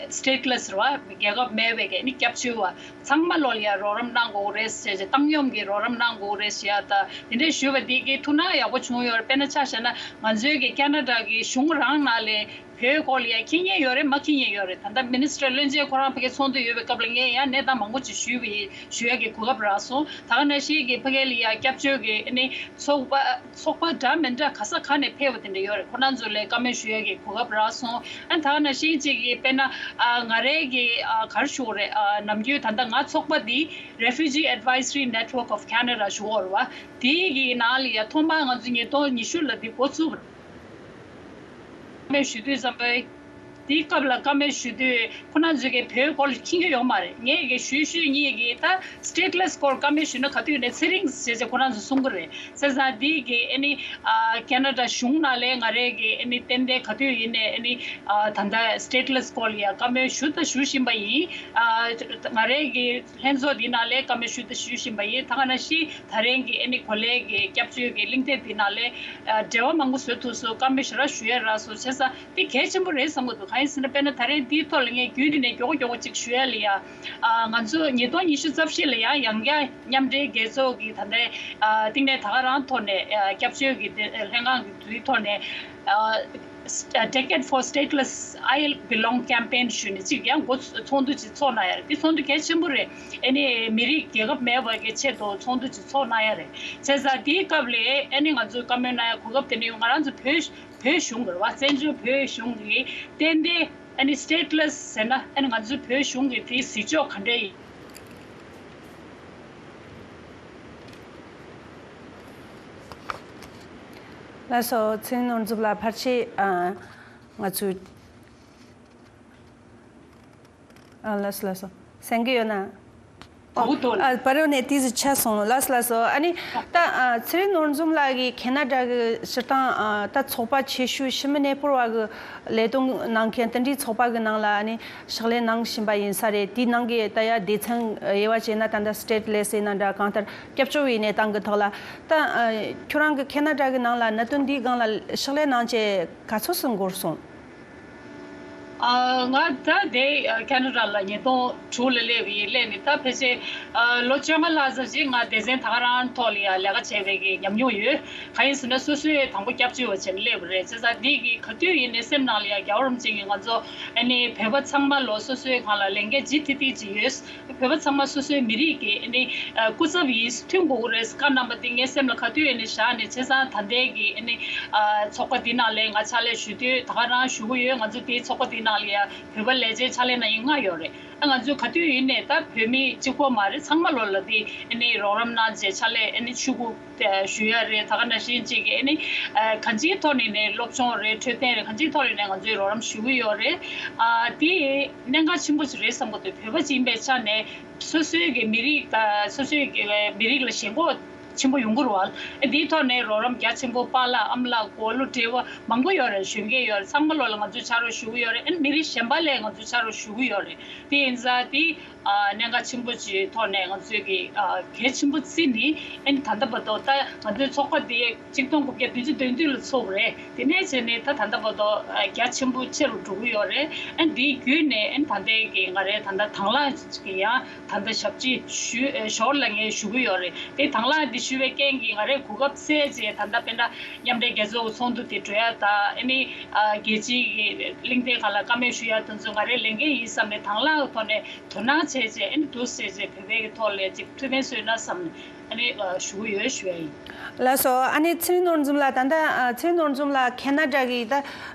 སི་ཊེ་ཊི་ལེ་སི་རེད་པ། རྒྱལ་ཁབ་མེད་པའི་གི་ཨ་ནི་སྐྱབས་བཅོལ་བ་ཚང་མ་ལོ་ལ་ཡ་རོགས་རམ་གནང་དགོས་རེད་ཟེར་བྱས་བཏང་སྙོམས་ཀྱི་རོགས་རམ་གནང་དགོས་རེད་ཟེར་ཡ་ད་དེ་འདྲས་ཞུས་པ་འདི་གི་ཐུགས་སྣང་ཡག་པོ་བྱུང་ཡོད་རེད། དཔེར་ན་ཆ་བཞག་ན་ང་ཚོའི་གི་ཁེ་ན་ཌ་གི་གཞུང་རང་ནང་ལས་བོད་སྐོར་ལ་ཡ་མཁྱེན་མཁན་ཡོད་རེད་མ་མཁྱེན་མཁན་ཡོད་རེད། ད་ལྟ་མི་ནི་སི་ཊར་བློན་ཆེན་ཁོ་རང་ཕ་གིར་ཚོགས་འདུ་ཡོད་པའི་སྐབས་ལ་ངས་ཡང་གནས་སྟངས་མང་པོ་ཅིག་ཞུས་པ་ཡིན། ཞུ་ཡ་གི་གོ་སྐབས་རག་སོང་། ད་ག་ནང་བཞིན་གི་ཕ་གི་ལ་ཡ་སྐྱབས་བཅོལ་གི་ཨ་ནི་ཚོགས་པ་ཚོགས་པ་འདྲ་མི་འདྲ་ག་ས་ག་ནས་ཕེབས་པ་དེ་འདྲ་ཡོད་རེད། ཁོ་རང་ཚོ་ལ་བཀའ་མོལ་ཞུ་ཡ་གི་གོ་སྐབས་རག་སོང་། ཨ་ནི་ད་ག་ནང་བཞིན་ཅིག་གི་དཔེར་ན་ཨ་ང་རའི་གི་ཨ་ག་རེ་ཞུ་དགོས་རེད། ཨ་ནམ་རྒྱུན་ད་ལྟ་ང་ཚོགས་པ་འདི་Refugee Advisory Network of Canada ཞུ་དགོས་རེད་པ། དེའི་གི་ནང་ལ་ཡ་ཐོག་མར་ང་ཚོ་ཉིས་སྟོང་ཉི་ཤུ་ལ་འདི་འགོ་བཙུགས་པ་རེད། མེད་ཞུ་དུས་ཙམ་པ། དེའི་སྐབས་ལ་བཀའ་མོལ་ཞུ་དུས་ཁོ་རང་ཚོས་ཀྱི་བོད་སྐོར་མཁྱེན་གྱི་ཡོད་མ་རེད། ངས་ཀྱི་ཞུས་ཞུས་གཉིས་ཀྱིས་ད་སི་ཊེ་ཊི་ལེ་སི་སྐོར་བཀའ་མོལ་ཞུས་ན་ག་དུས་ནས་ཚེ་རིང་ཟེར་ཟེར་ཁོ་རང་ཚོས་གསུང་གི་རེད། བྱས་ཙང་འདི་གི་ཨ་ནི་ཨ་ཁེ་ན་ཌ་གཞུང་ནང་ལས་ང་རའི་གི་ཨ་ནི་ཏན་ཏན་ག་དུས་ཡིན་ནས་ཨ་ནི་ཨ་ད་ལྟ་སི་ཊེ་ཊི་ལེ་སི་སྐོར་ལ་ཡ་བཀའ་མོལ་ཞུ་ད་ཞུ་བཞིན་པ་ཡིན། ཨ་ང་རའི་གི་ལྷན་ཚོགས་འདི་ནང་ལས་བཀའ་མོལ་ཞུ་ད་ཞུ་བཞིན་པ་ཡིན། ད་ག་ནང་བཞིན་ད་རིང་གི་ཨ་ནི་གོ་ལའི་གི་སྐྱབས་བཅོལ་གི་གླེང་སྟེགས་འདི་ནང་ལས་ཨ་འབྲེལ་བ་མང་པོ་བཟོ་ཐུབ་སོང་། བཀའ་མོལ་ཞེ་དྲག་ཞུ་ཡ་རག་སོང་། བྱས་ཙང་འདི་གལ་ཆེན་པོ་རེད་བསམ་གྱི་འདུག་གང་ཡིན་ཟེར་ན་དཔེར་ན་ད་རེས་འདིའི་ཐོག་ལ་ངས་རྒྱུན་རིང་ནས་མགྱོགས་པོ་མགྱོགས་པོ་ཅིག་ཞུ་ཡ་ལ་ཡ། ཨ་ང་ཚོ་ཉིས་སྟོང་ཉི་ཤུ་རྩ་བཞི་ལ་ཡ་ཡང་བསྐྱར་མཉམ་འབྲེལ་རྒྱལ་ཚོགས་ཀྱི་ད་ལྟའི་ཨ་བསྟི་གནས་ད་ག་རང་ཐོག་ནས་ཨ་སྐྱབས་བཅོལ་གྱི་དེ་ལྷན་ཁང་གི་དུས་ཐོག་ནས་ཨ་Decade for Stateless I Belong Campaign ཞུས་ནས་ཅིག་ཡང་འགོ་ཚོགས་འདུ་ཅིག་ཚོགས་གནང་ཡ་རེད། འདི་ཚོགས་འདུ་གལ་ཆེན་པོ་རེད། ཨ་ནི་མི་རིགས་རྒྱལ་ཁབ་མེད་པ་གི་ཆེད་དུ་ཚོགས་འདུ་ཅིག་ཚོགས་གནང་ཡ་རེད། བྱས་ཙང་འདིའི་སྐབས་ལ་ཨ་ནི་ང་ཚོས་བཀའ་མོལ་གནང་ཡ་གོ་སྐབས་དེ་འདྲ་ཡོང་། ང་རང་ཚོ་བོད་བོད་གཞུང་གི་རེད་བ། བཙན་བྱོལ་བོད་གཞུང་གིས་ཏན་ཏན་ཨ་ནི་སི་ཊེ་ཊི་ལེ་སི་ཟེར་ན་ཨ་ནི་ང་ཚོའི་བོད་གཞུང་གི་དེའི་གཟིགས་ཕྱོགས་ག་འདྲ་ཡིན། ལགས་སོ། ཚེ་རིང་ནོར་འཛོམས་ལགས་ཕལ་ཆེར་ཨ་ང་ཚོའི། ཨ་ལགས་སོ་ལགས་སོ། གསན་གྱི་ཡོད་ན། གོ་གི་འདུག་ཨ་བར་ནས་ཏོག་ཙམ་ཆད་སོང་། ལགས་སོ་ལགས་སོ། ཨ་ནི་ད་ཨ་ཚེ་རིང་ནོར་འཛོམས་ལགས་ཀྱིས་ཁེ་ན་ཌ་གི་སྤྱིར་བཏང་ཨ་ད་ཚོགས་པ་ཆེ་ཤོས་ཤི་མི་ནེ་པུར་བ་གི་ལས་དོན་གནང་མཁན་དེ་འདྲའི་ཚོགས་པ་གི་ནང་ལ་ཨ་ནི་ཕྱག་ལས་གནང་བཞིན་པ་ཡིན་ས་རེད། དེའི་ནང་གི་ད་ཡ་སྡེ་ཚན་དབྱེ་བ་བྱས་ན་ད་ལྟ་སི་ཊེ་ཊི་ལེ་སི་ཡིན་ན་འདྲ། གང་ལྟར་སྐྱབས་བཅོལ་བའི་གནས་སྟངས་གི་ཐོག་ལ་ད་ཨ་ཁྱོད་རང་གི་ཁེ་ན་ཌ་གི་ནང་ལ་གནད་དོན་འདིའི་སྒང་ལ་ཕྱག་ལས་གནང་བྱས་ག་ཚོད་ཙམ་འགོར་སོང་། ཨ་ང་ད་དེ་ཁེ་ན་ཌ་ལ་ཉིས་སྟོང་དྲུག་ལ་སླེབས་ཡིན། སླེབས་ནས་ད་ཕལ་ཆེར་ཨ་ལོ་བཅོ་ལྔ་ལྷག་ཙམ་ཅིག་ང་སྡེ་ཚན་ད་ག་རང་ཐོག་ལ་ཡ་ལས་ཀ་བྱས་པའི་གི་ཉམས་མྱོང་ཡོད། གང་ཡིན་ཟེར་ན་སོ་སོའི་དང་པོ་སྐྱབས་བཅོལ་བ་བྱས་ནས་སླེབས་པ་རེད། བྱས་ཙང་འདི་གི་ག་དུས་ཡིན་ནའི་སེམས་ནང་ལ་ཡ་རྒྱལ་བ་རིན་པོ་ཆེ་གིས་ང་ཚོ་ཨ་ནི་བོད་པ་ཚང་མ་ལོ་སོ་སོའི་སྒང་ལ་ལས་འགན་ལྗིད་ཐིག་ཐིག་ཅིག་ཡོད། བོད་པ་ཚང་མ་སོ་སོའི་མི་རིགས་ཀྱི་ཨ་ནི་ཨ་སྐུ་ཚབ་ཡིན། མཐུན་དགོས་ཀྱི་རེད་བཀའ་གནང་པ་དེ་ངའི་སེམས་ལ་ག་དུས་ཡིན་ནའི་བཞག་ནས། བྱས་ཙང་ད་ལྟའི་གི་ཨ་ནི་ཨ་ཚོགས་པ་འདི་ནང་ལ་ང་ཕྱག་ལས་ཞུ་དུས་ད་ག་རང་ཞུ་གི་ཡོད། ང་ཚོ་དེའི་ཚོགས་པ་འདི་ནང་ལ་ཡ་བོད་པ་ལས་བྱེད་ཕྱག་ལས་གནང་མཁན་ལྔ་ཡོད་རེད། ཨ་ང་ཚོས་ག་དུས་ཡིན་ནའི་ད་བོད་མི་གཅིག་པོ་མ་རེད། ཚང་མ་ལོ་ལ་དེ་ཨ་ནི་རོགས་རམ་གནང་བྱས་ཕྱག་ལས་ཨ་ནི་ཞུ་དགོས། ཞུ་ཡ་རེད། ད་ག་ནང་བཞིན་ཅིག་གི་ཨ་ནི་ཨ་གང་ཅིའི་ཐོག་ནས་ནས་སློབ་སྦྱོང་རེད། འཕྲོད་བསྟེན་རེད། གང་ཅིའི་ཐོག་ནས་ནས་ང་ཚོས་རོགས་རམ་ཞུ་གི་ཡོད་རེད། ཨ་དེ་གནད་འགག་ཆེན་པོ་ཞིག་རེད་བསམ་གྱི་འདུག་བོད་པ་ཅིག་ཡིན་པའི་ཆ་ནས་སོ་སོའི་གི་མི་རིགས་དང་སོ་སོའི་གི་མི་རིགས་ལ་ཞེན་ཁོག་ཆེན་པོ་ཡོང་གི་རེད་བ། ཨ་དེའི་ཐོག་ནས་རོགས་རམ་རྒྱ་ཆེན་པོ་པཱ་ལགས་ཨ་མ་ལགས་མགོ་ལོག་འབྲེལ་བ་མང་པོ་ཡོད་རེད། གཞོན་སྐྱེས་ཡོད་རེད། ཚང་མ་ལོ་ལ་ང་ཚོས་ཕྱག་རོགས་ཞུ་གི་ཡོད་རེད། ཨ་ནི་མི་རིགས་གཞན་པ་ལ་ང་ཚོས་ཕྱག་རོགས་ཞུ་གི་ཡོད་རེད། དེ་ཡིན་ཙང་དེ། ཨ་གནད་འགག་ཆེན་པོ་ཅིག་ཐོག་ནས་ང་ཚོས་ཀྱི་ཨ་གལ་ཆེན་པོ་བརྩིས་ནས། ཨ་ནི་ད་ལྟ་བར་དུ་ད་ང་ཚོའི་ཚོགས་པ་འདི་གཅིག་སྟོང་དགུ་བརྒྱ་བདུན་ཅུ་དོན་བདུན་ལ་ཚོགས་པ་རེད། དེ་ནས་བྱས་ནས་ད་ད་ལྟ་བར་དུ་ཨ་རྒྱ་ཆེན་པོ་ཆེ་རུ་འགྲོ་གི་ཡོད་རེད། ཨ་ནི་དེའི་བརྒྱུད་ནས་ཨ་ནི་ད་ལྟའི་གི་ང་རའི་ད་ལྟ་དང་བླངས་ཀྱི་ཡང་ད་ལྟ་ཞབས་ཕྱི་ཞུ་ཨ་ཞོར་ལ་ངས་ཞུ་གི་ཡོད་རེད། དེ་དང་བླངས་འདི་ཞུ་བའི་རྐྱེན་གྱིས་ང་རའི་གོ་སྐབས་བཙལ་བྱས་ད་ལྟ་དཔེར་ན་མཉམ་འབྲེལ་རྒྱལ་ཚོགས་ཀྱི་ཚོགས་འདུ་དེ་གྲོལ་ཡ་དང་། ཨ་ནི་ཨ་རྒྱལ་སྤྱིའི་གི་གླེང་སྟེགས་ཁག་ལ་བཀའ་མོལ་ཞུ་ཡ་དེ་ཚོ་ང་རའི་ལས་འགན་ཡིན་བསམ་ནས་དང་བླངས་ཀྱི་ཐོག་ནས། དོ་སྣང་བྱས་བྱས་ཨ་ནི་འདུག་ཟེར་བྱས་བོད་པའི་གི་ཐོག་ལ་ཅིག་ཐུགས་ཕན་གསོས་ན་བསམ་ནས་ཨ་ནི་ཨ་ཞུ་གི་ཡོད་ཞུ་ཡ་ཡིན། ལགས་སོ། ཨ་ནི་ཚེ་རིང་ནོར་འཛོམས་ལགས། ད་ལྟ་ཨ་ཚེ་རིང་ནོར་འཛོམས་ལགས་ཁེ་ན་ཌ་གི་ད་ཨ་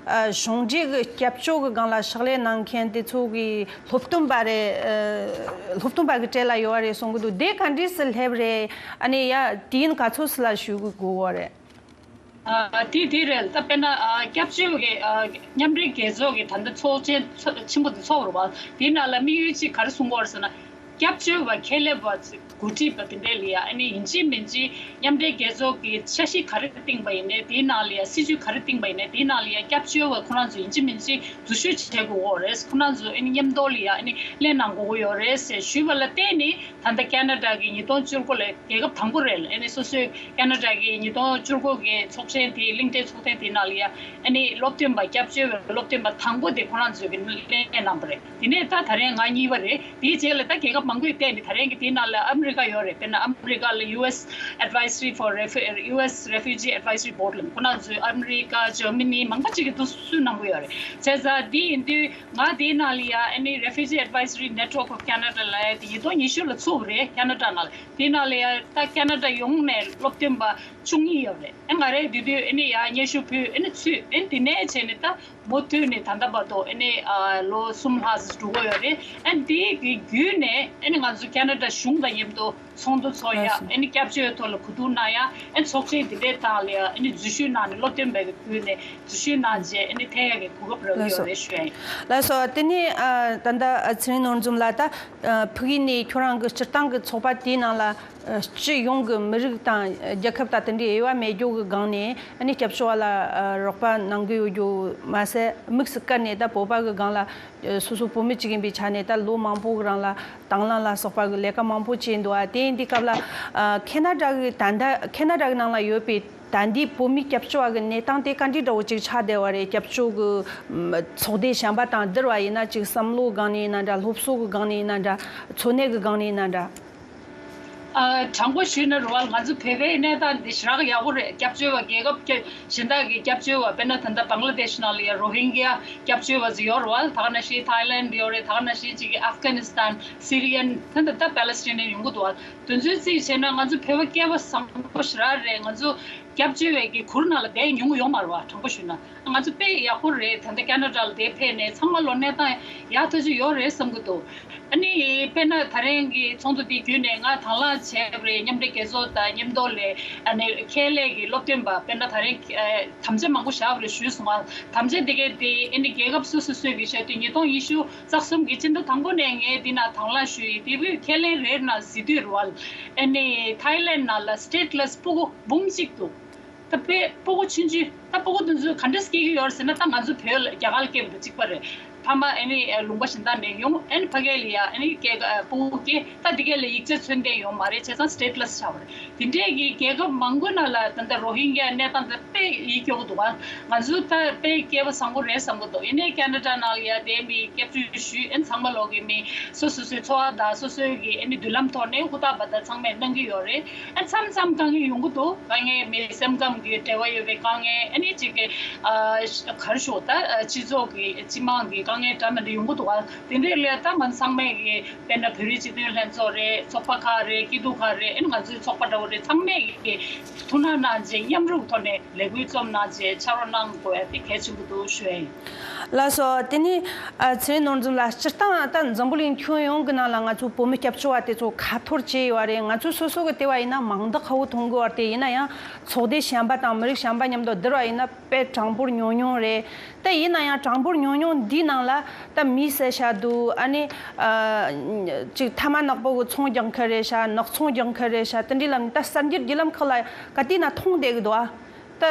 གཞུང་འབྲེལ་གི་སྐྱབས་བཅོལ་གི་སྒང་ལ་ཕྱག་ལས་གནང་མཁན་དེ་ཚོ་གི་སློབ་སྟོན་པ་རེད། ཨ་སློབ་སྟོན་པ་གི་གྲས་ལ་ཡོད་པ་རེད་གསུང་གི་འདུག་དེ་ག་འདྲས་སེ་སླེབས་རེད། ཨ་ནི་ཡ་དུས་ཡུན་ག་ཚོད་ཙམ་ལ་བཞུགས་དགོས་པ་རེད། ཨ་དེ་དེ་རེད། ད་དཔེར་ན་ཨ་སྐྱབས་བཅོལ་གྱི་ཨ་མཉམ་འབྲེལ་རྒྱལ་ཚོགས་ཀྱི་ད་ལྟ་ཚོགས་ཆེན་ཚོ་ཆེན་པོ་དེ་ཚོགས་རེད་བ། དེའི་ནང་ལ་དམིགས་ཡུལ་གཅིག་ག་རེ་གསུང་གི་ཡོད་རེད་ཟེར་ན། སྐྱབས་བཅོལ་བ་ཁྱད་ལས་པ་འགོ་ཁྲིད་པ་དེ་འདྲས་ལ་ཡ་ཨ་ནི་ཡིན་གཅིག་མིན་གཅིག་མཉམ་འབྲེལ་རྒྱལ་ཚོགས་ཀྱི་འཆར་གཞི་ག་རེ་བཏིང་པ་ཡིན་ནའི་དེའི་ནང་ལ་ཡ་སྲིད་ཇུས་ག་རེ་བཏིང་པ་ཡིན་ནའི་དེའི་ནང་ལ་ཡ་སྐྱབས་བཅོལ་བ་ཁོ་རང་ཚོ་ཡིན་གཅིག་མིན་གཅིག་འཛུལ་ཞུགས་བྱེད་དགོས་ཀྱི་ཡོད་རེད། ཁོ་རང་ཚོ་ཨ་ནི་མཉམ་དུ་ལ་ཡ་ཨ་ནི་ལེན་གནང་དགོས་ཀྱི་ཡོད་རེད་ཟེར་ཞུས་པ་ལ་བརྟེན་ནས། ད་ལྟ་ཁེ་ན་ཌ་གི་ཉིས་སྟོང་བཅུ་དགུ་ལ་རྒྱལ་ཁབ་དང་པོ་རེད་ལ། ཨ་ནི་སོ་སོའི་ཁེ་ན་ཌ་གི་ཉིས་སྟོང་བཅུ་དགུ་གི་ཚོགས་ཆེན་དེའི་གླེང་སྟེགས་ཚོགས་ཐེངས་དེའི་ནང་ལ་ཡ་ཨ་ནི་སློབ་སྟོན་པ་སྐྱབས་བཅོལ་བའི་སློབ་སྟོན་པ་དང་པོ་དེ་ཁོ་རང་ཚོས་ཀྱི་ལེན་གནང་པ་རེད། དེ་ནས་ད་ད་རེས་ང་གཉིས་པ་རེད། དེའི་རྗེས་ལ་ད་རྒྱལ་ཁབ་མང་པོས་བལྟས་ནས་ད་རེས་ཀྱི་དེའི་ནང་ལ་ཨ་མི་རི་ཀ་ཡོད་རེད། དཔེར་ན་ཨ་མི་རི་ཀ་ལ་ཡུ་ཨེས་Advisory for Refu- ཡུ་ཨེས་Refugee Advisory Board ལ་ཁོ་རང་ཚོས་ཨ་མི་རི་ཀ་ཇར་མ་ནི་མང་པོ་ཅིག་གིས་དུ་སུ་གནང་གི་ཡོད་རེད། བྱས་ཙང་འདི་ཡིན་དུས། ང་དེའི་ནང་ལ་ཡ་ཨ་ནི་Refugee Advisory Network of Canada ལ་ཡ་དེ་ཉིས་སྟོང་ཉི་ཤུ་ལ་ཚུགས་རེད་ཁེ་ན་ཌ་ནང་ལ། དེའི་ནང་ལ་ཡ་ད་ཁེ་ན་ཌ་ཡོངས་ནས་སློབ་སྟོན་པ་བཅུ་གཉིས་ཡོད་རེད། ཨ་ང་རས་དེ་དུས་ཨ་ནི་ཡ་སྙན་ཞུ་ཕུལ། ཨ་ནི་ཚུད། ཨ་ནི་དེ་ནས་བྱས་ནས་ད་མུ་མཐུད་ནས་ད་ལྟ་བར་དུ་ཨ་ནི་ཨ་ལོ་གསུམ་ལྷག་ཙམ་འགྲོ་གི་ཡོད་རེད། ཨ་ནི་དེའི་གི་བརྒྱུད་ནས་ཨ་ནི་ང་ཚོ་ཁེ་ན་ཌ་གཞུང་དང་མཉམ་དུ། ཚོགས་འདུ་ཚོགས་ཡ། ལགས་སོ། ཨ་ནི་སྐྱབས་བཅོལ་ཐོག་ལ་གོ་བསྡུར་གནང་ཡ། ཨ་ནི་ཚོགས་ཆེན་འདི་འདྲའི་སྟེང་ལ་ཡ་ཨ་ནི་འཛུལ་ཞུགས་གནང་ནས་སློབ་སྟོན་པའི་བརྒྱུད་ནས་འཛུལ་ཞུགས་གནང་རྗེས་ཨ་ནི་ཐད་ཡ་གི་གོ་སྐབས་རག་གི་ཡོད་རེད་ཞུ་ཡ་ཡིན། ལགས་སོ། དེ་ནས་ཨ་ད་ལྟ་ཨ་ཚེ་རིང་ནོར་འཛོམས་ལགས། ད་ཨ་ཕ་གི་ནས་ཁྱོད་རང་གི་སྤྱིར་བཏང་གི་ཚོགས་པ་དེའི་ནང་ལ་ཨ་སྤྱི་ཡོངས་ཀྱི་མི་རིགས་དང་རྒྱལ་ཁབ་དང་དེ་འདྲའི་དབྱེ་བ་མེད་རྒྱུ་གི་སྒང་ནས་ཨ་ནི་སྐྱབས་བཅོལ་བ་ལ་ཨ་རོགས་པ་གནང་གི་ཡོད་རྒྱུ་མ་ཟད། དམིགས་སུ་བཀར་ནས་ད་བོད་པ་གི་སྒང་ལ་སོ་སོ་བོད་མི་གཅིག་ཡིན་པའི་ཆ་ནས་ད་ལོ་མང་པོ་གི་རིང་ལ་དང་བླངས་ལ་སོགས་པ་གི་ལས་ཀ་མང་པོ་བྱས་འདུག་ཨ། དེ་ཡིན་དུས་སྐབས་ལ་ཨ་ཁེ་ན་ཌ་གི་ད་ལྟ་ཁེ་ན་ཌ་གི་ནང་ལ་ཡོད་པའི་ད་ལྟའི་བོད་མི་སྐྱབས་བཅོལ་བ་གི་གནས་སྟངས་དེ་ག་འདྲའི་འདྲ་བོ་ཅིག་ཆགས་བསྡད་པ་རེད། སྐྱབས་བཅོལ་གི་ཚོགས་སྡེ་གཞན་པ་དང་བསྡུར་བ་ཡིན་ན། ཅིག་བསམ་བློ་སྒང་ནས་ཡིན་ན་འདྲ། སློབ་གསོ་གི་སྒང་ནས་ཡིན་ན་འདྲ། འཚོ་གནས་གི་སྒང་ནས་ཡིན་ན་འདྲ། ཨ་དྲང་པོ་ཞུས་ན་རེད་བ། ང་ཚོ་བོད་པའི་གནས་སྟངས་འདི་ཞེ་དྲག་ཡག་པོ་རེད། སྐྱབས་བཅོལ་བ་རྒྱལ་ཁབ་ཀྱི་གཞན་དག་གི་སྐྱབས་བཅོལ་བ། དཔེར་ན་ད་ལྟ་བང་ལ་དེཤ་ནང་ལ་ཡ་རོ་ཧིན་གྱ་སྐྱབས་བཅོལ་བ་ཚོ་ཡོད་རེད་བ། ད་ག་ནང་བཞིན་ཐའི་ལན་ཡོད་རེད། ད་ག་ནང་བཞིན་ཅིག་གི་ཨབ་གྷ་ནི་སི་ཐན། སི་རི་ཡན། ད་ལྟ་ད་པེ་ལེ་སི་ཐན་ཡོང་གི་འདུག་བ། དེ་ཚོའི་རྩིས་བྱས་ན་ང་ཚོ་བོད་པ་སྐལ་བ་བཟང་པོ་ཞེ་དྲག་རེད། ང་ཚོ་སྐྱབས་བཅོལ་བའི་གི་གུར་ནང་ལ་བསྡད་མྱོང་གི་ཡོད་མ་རེད་བ། དྲང་པོ་ཞུས་ན། ང་ཚོ་དཔེ་ཡག་པོ་རེད། ད་ལྟ་ཁེ་ན་ཌ་ལ་དེ་ཕེབས་ནས་ཚང་མ་ལོ་གནས་སྟངས་ཡག་ཐག་ཆོད་ཡོད་རེད་བསམ་གྱི་འདུག་ཨ་ནི་དཔེར་ན་ད་རེས་ཀྱི་ཚོགས་འདུ་དེ་བརྒྱུད་ནས་ང་དང་བླངས་བྱས་པ་རེད། མཉམ་འབྲེལ་རྒྱལ་ཚོགས་དང་མཉམ་དུ་ལས་ཨ་ནི་ཁེ་ལས་ཀྱི་སློབ་སྟོན་པ་དཔེར་ན་ད་རེས་ཨ་དམ་བཅའ་མང་པོ་བཞག་པ་རེད་ཞུས་སོང་ང་། དམ་བཅའ་དེ་གའི་དེ་ཨ་ནི་རྒྱལ་ཁབ་སོ་སོ་སོའི་གི་བྱས་དུས་ཉིས་སྟོང་ཉི་ཤུ་རྩ་གསུམ་གྱི་སྤྱི་ཟླ་དང་པོ་ནས་ངས་འདི་ན་དང་བླངས་ཞུས་ཡིན། དེ་བོད་ཁས་ལེན་རེད་ན་ཟེར་དུས་རེད་བ། ཨ་ནི་ཐའི་ལན་ནང་ལ་སི་ཊེ་ཊི་ལེ་སི་སྤུ་གུ་འབུམ་གཅིག་འདུག་ད་དཔེ་སྤུ་གུ་ཆུང་ཆུང་། ད་སྤུ་གུ་དེ་ཚོས་ག་འདྲས་སྐྱེ་གི་ཡོད་རེད་ཟེར་ན། ད་ང་ཚོ་བོད་ལ་རྒྱ་གར་ལ་སྐྱེས་པ་དང་གཅིག་པ་རེད། ཕ་མ་ཨ་ནི་ལུང་པ་གཞན་དག་ནས་ཡོང་། ཨ་ནི་ཕ་གི་ལ་ཡ་ཨ་ནི་སྐྱེ་སྤུ་གུ་སྐྱེ། ད་འདི་ག་ལ་ཡིག་ཆ་ཚོད་ལྡན་ཡོད་མ་རེད། བྱས་ཙང་སི་ཊེ་ཊི་ལེ་སི་ཆགས་པ་རེད། དེ་འདྲས་ཀྱི་རྒྱལ་ཁབ་མང་པོ་ནང་ལ་ད་ལྟ་རོ་ཧིན་གྱ་གནས་སྟངས་དེ་དཔེ་ཡིད་སྐྱོ་གི་འདུག་ག་ང་ཚོ་ད་དཔེ་སྐལ་བ་བཟང་པོ་རེད་བསམ་གི་འདུག་ཡིན་ནའི་ཁེ་ན་ཌ་ནང་ལ་ཡ་དེ་མི་སྐྱབས་བཅོལ་ཞུས། ཨ་ནི་ཚང་མ་ལོག་གི་མི་སོ་སོ་སོའི་འཚོ་བ་དང་སོ་སོའི་གི་ཨ་ནི་མདུན་ལམ་ཐོག་ནས་ཧུར་ཐག་པ་དང་ཚང་མས་གནང་གི་ཡོད་རེད། ཨ་མཚམས་མཚམས་དཀའ་ངལ་ཡོང་གི་འདུག་དཀའ་ངལ་མི་སེམས་ཁམས་ཀྱི་འབྲེལ་བ་ཡོད་པའི་དཀའ་ངལ། ཨ་ནི་གཅིག་གི་ཨ་ག་རེ་ཞུ། ད་སྤྱི་ཚོགས་ཀྱི་སྤྱི་དམངས་ཀྱི་དཀའ་ངལ་འདྲ་མི་འདྲ་ཡོང་གི་འདུག་ག་དེ་འདྲའི་ལས་ད་ང་ཚང་མས་ཀྱི་དཔེར་ན་བོད་རིགས་སྤྱི་མཐུན་ལྷན་ཚོགས་རེད། ཚོགས་པ་ཁག་རེད། སྐྱིད་སྡུག་ཁག་རེད། ཨ་ནི་ང་ཚོའི་ཚོགས་པ་འདྲ་བོ་རེད། ཚང་མས་ཀྱི་ཐུགས་སྣང་གནང་རྗེས་མཉམ་རུབ་ཐོག་ནས་ལས་འགུལ་རྩོམ་གནང་རྗེས་ཕྱག་རོགས་གནང་དགོས་ཡ་དེ་གལ་ཆེན་པོ་འདུག་ཞུ་ཡ་ཡིན། ལགས་སོ། དེ་ནས་ཨ་ཚེ་རིང་ནོར་འཛོམས་ལགས། སྤྱིར་བཏང་ད་འཛམ་བུ་གླིང་ཁྱོན་ཡོངས་ཀྱི་ནང་ལ་ང་ཚོ་བོད་མི་སྐྱབས་བཅོལ་བ་དེ་ཚོ་ཁ་ཐོར་བྱས་ཡོད་རེད། ང་ཚོ་སོ་སོ་གི་ལྟེ་བ་ཡིན་ན་མང་དག་ཁ་བོ་མཐོང་གི་ཡོད་རེད། དེ་ཡིན་ན་ཡང་ཚོགས་སྡེ་གཞན་པ་དང་མི་རིགས་གཞན་པ་མཉམ་དུ་བསྡུར་བ་ཡིན་ན་དཔེ་གྲངས་འབོར་ཉུང་ཉུང་རེད། དེ་ཡིན་ན་ཡང་གྲངས་འབོར་ཉུང་ཉུང་འདིའི་ནང་ལ་ད་མི་བསད་བཞག་འདུག་ཨ་ནི་ཨ་ཅིག་ཐ་མག་ནག་པོ་གི་ཚོང་རྒྱག་མཁན་རེད་ཤག་ནག་ཚོང་རྒྱག་མཁན་རེད་ཤག་དེ་འདྲའི་ལམ་ནས་ད་གསར་འགྱུར་བརྒྱུད་ལམ་ཁག་ལ་ག་དུས་ན་མཐོང་བསྡད་ཀྱི་འདུག་ཨ། ད་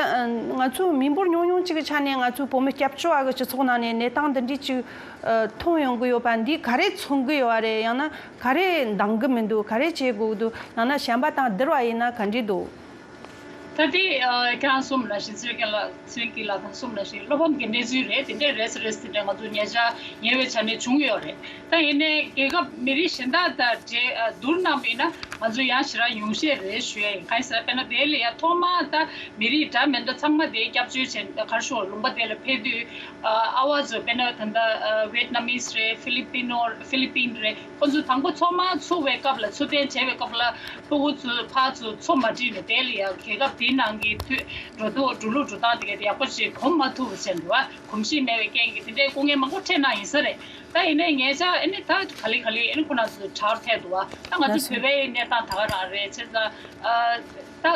ང་ཚོའི་མི་འབོར་ཉུང་ཉུང་གཅིག་གི་ཆ་ནས་ང་ཚོའི་བོད་མི་སྐྱབས་བཅོལ་བ་གི་སྤྱི་ཚོགས་ནང་ནས་གནས་སྟངས་འདི་འདྲའི་ཅིག་མཐོང་ཡོང་གི་ཡོད་པ་འདི་ག་རེ་མཚོན་གི་ཡོད་པ་རེད། ཡང་ན་ག་རེ་འདང་གི་མི་འདུག་ག་རེ་བྱེད་དགོས་ཀྱི་འདུག་ཡང་ན་གཞན་པ་དང་བསྡུར་བ་ཡིན་ན་ག་འདྲ་འདུག་ད་དེ་ཁྱེད་རང་གསུངས་པ་ནང་བཞིན། ཚེ་རིང་ལགས། ཚེ་རིང་སྐྱིད་ལགས་དང་གསུངས་པ་ནང་བཞིན་བློ་ཕམ་གྱི་གནས་ཚུལ་རེད། དེ་འདྲའི་རེས་རེས་དེ་འདྲའི་ང་ཚོ་ཉེ་ཆར་ཉེ་བའི་ཆ་ནས་བྱུང་ཡོད་རེད། ད་ཡིན་ནའི་རྒྱལ་ཁབ་མི་རིགས་གཞན་དག་དང་འབྲེལ་བསྡུར་གནང་བ་ཡིན་ན་ང་ཚོ་ཡང་ཞེ་དྲག་ཉུང་ཤས་རེད་ཞུ་ཡ་ཡིན། གང་ཡིན་ཟེར་ན་དཔེར་ན་དེ་ལ་ཡ་ཐོག་མར་ད་མི་རིགས་འདྲ་མི་འདྲ་ཚང་མ་དེ་སྐྱབས་བཅོལ་བྱས་ག་རེ་ཞུ་ལུང་པ་དེ་ལ་ཕེབས་དུས། ཨ་ཨ་བ་ཚོ་དཔེར་ན་ད་ལྟ་ཝེད་ནམ་མིས་རེད། ཧྥི་ལི་པི་ནོ་ཧྥི་ལི་པིན་རེད། ཁོ་ཚོ་དང་པོ་ཚོགས་མ་ཚུགས་པའི་སྐབས་ལ། ཚུགས་གཏན་བྱས་པའི་སྐབས་ལ་སྤུ་གུ་ཚོ་ཕར་ཚུར་འཚོ་མ་ཁྲིད་ནས་དེ་ལ་ཡང་རྒྱལ་ཁབ་དེའི་ནང་གི་འགྲོ་འགྲོ་འགྲོ་ལུགས་འགྲོ་སྟངས་དེ་ག་དེ་ཡག་པོ་ཞིག་གོམས་མ་ཐུབ་པ་བྱས་འདུག་བ། གོམས་གཤིས་མེད་པའི་རྐྱེན་གྱིས་དེ་འདྲའི་སྐུ་ངལ་མང་པོ་འཕྲད་གནང་ཡིན་ས་རེད། ད་ཡིན་ནའི་ཉེ་ཆར་ཨ་ནི་ད་ག་ལེ་ག་ལེ་ཨ་ནི་ཁོ་རང་ཚོ་དྲག་ཐལ་འདུག་བ། ད་ང་ཚོ་བོད་པའི་གནས་སྟངས་ད་ག་རང་རེད། བྱས་ཙང་ཨ། ད་